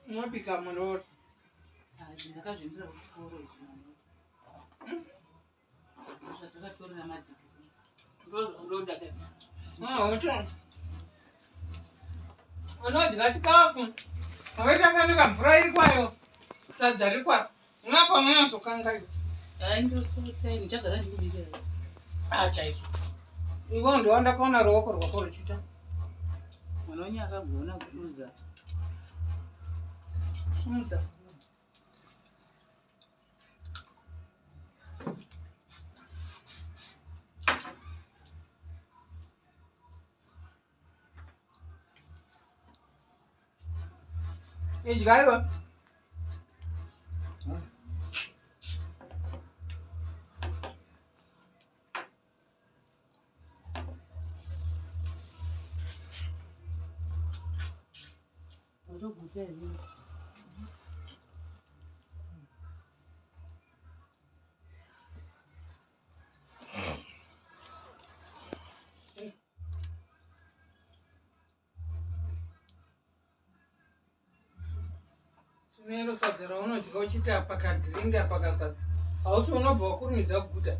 Unobika muroora. Ndakazviendera kuchikoro izvi. Zvatakatorera madhigiri. Ndozvandoda ke. Unodya chikafu. Waita fanika mvura iri kwayo. Sadza riri kwaro. Unapa unonyatsokangayo. Hayi ndosota ndichagara ndikubikira. Ah chaizvo. Iwe ndiwa ndakaona ruoko rwako ruchiita. Mwana wenyu akagona kuduza. Simudza. Idyaiwa. Ndoguta here? Chinero sadza raunodya uchiti apa kadhiringi apa kasadza hausi unobva wakurumidza kuguta.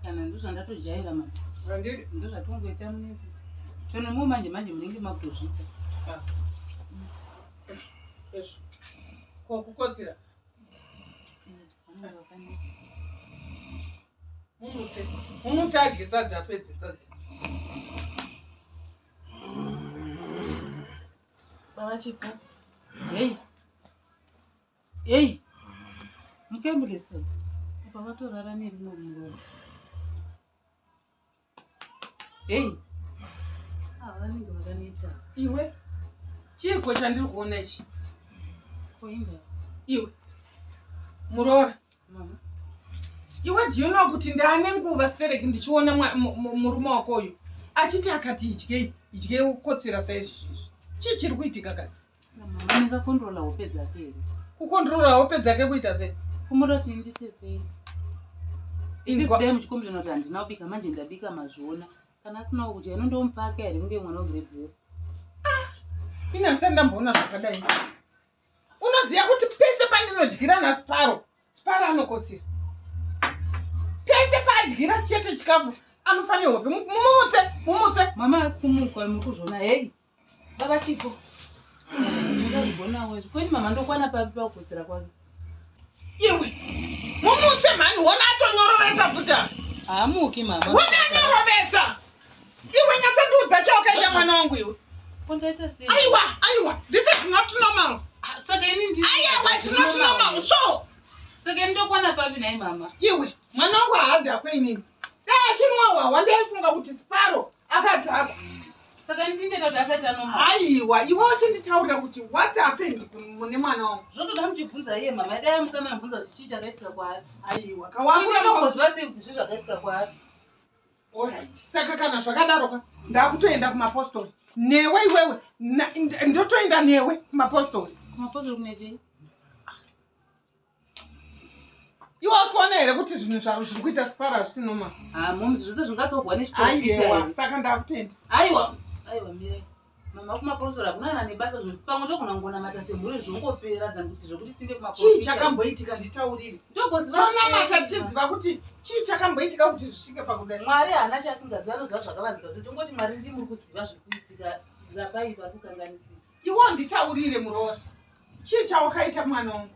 Kana ndozvandatojaira manje. Handidi. Ndozvatongoita munezi. Chono mo manje manje munenge makutozviita. Ah. Ezvo. Ko kukotsira. Mumutse. Mumutse adye sadza apedze sadza. Baba Chipo. Hey. Hey. Mukembule sadza. Apa vatorara nerimwe muromo. Hey. Ah, vanenge vakaneta. Iwe. Chiiko chandiri kuona ichi? Koinda. Iwe. Muroora. Mama. Iwe do you know kuti ndaane nguva stereki ndichiona murume wako uyu achiti akati idyei idyei ukotsera saizvizvi izvi. Chii chiri kuitika kani? Mama ndingakontrola hope dzake here? Kukontrola hope dzake kuita sei? Kumuda kuti ndite sei? Inzwa. Dai muchikombera kuti handina kubika manje ndabika mazviona. Kana asinawo kudya inondomupaka here kunge mwana wegrade zero? Ah, ini handisati ndamboona zvakadai. Unoziva kuti pese pandinodyira naSparo, Sparo anokotsira. Pese paadyira chete chikafu anofanira hope. Mumutse, mumutse. Mama asi kumuka muri kuzviona hei. Baba Chipo. Ndazvigonawo izvi. Kweni mama ndokwana papi pakukotsera kwake. Iwe. Mumutse mhani wona atonyorovesa futa. Haamuki mama. Wona anyorovesa. Iwe nyatsondiudza chawakaita mwana wangu iwe. Kondaita sei? Aiwa, aiwa. This is not normal. Ah, Saka ini ndi Aiwa, it's not normal. So, Saka ini ndokwana papi nhai mama? iwe mwana wangu haadhakwe inini. Dai achinwa hwahwa ndaifunga kuti Sparrow akadhakwa. Saka ini ndindoita kuti asati anoma. Aiwa, iwe uchinditaurira kuti what happened mune mwana wangu. Zvotoda muchibvunza iye mama. Dai amuka maibvunza kuti chii chakaitika kwaari. Aiwa, Ini kawakura ndogoziva sei kuti zvii zvakaitika kwaari? Alright. Saka kana zvakadaro ka ndakutoenda kumapostori newe iwewe ndotoenda newe kumapostori. Kumapostori kune chii? Iwe usikuona here kuti zvinhu zvavo zviri kuita sipara hazvisi normal? Ah, moms zvose zvingasogwa nechiporofita. Aiwa, saka ndakutenda. Aiwa, aiwa mirai. Mama kumapostori hakuna kana nebasa zvo pamwe togona kungonamata semhuri zvongopera than kuti zvekuti tinde kumapostori. Chii chakamboitika nditaurire. Ndogoziva. Tonamata tichiziva kuti chii chakamboitika kuti zvisvike pakudai. Mwari haana chaasingaziva anoziva zvakavanzika zvese tongoti Mwari ndimi muri kuziva zviri kuitika rapai vari kukanganisika. Iwe nditaurire muroora. Chii chawakaita mwana wangu?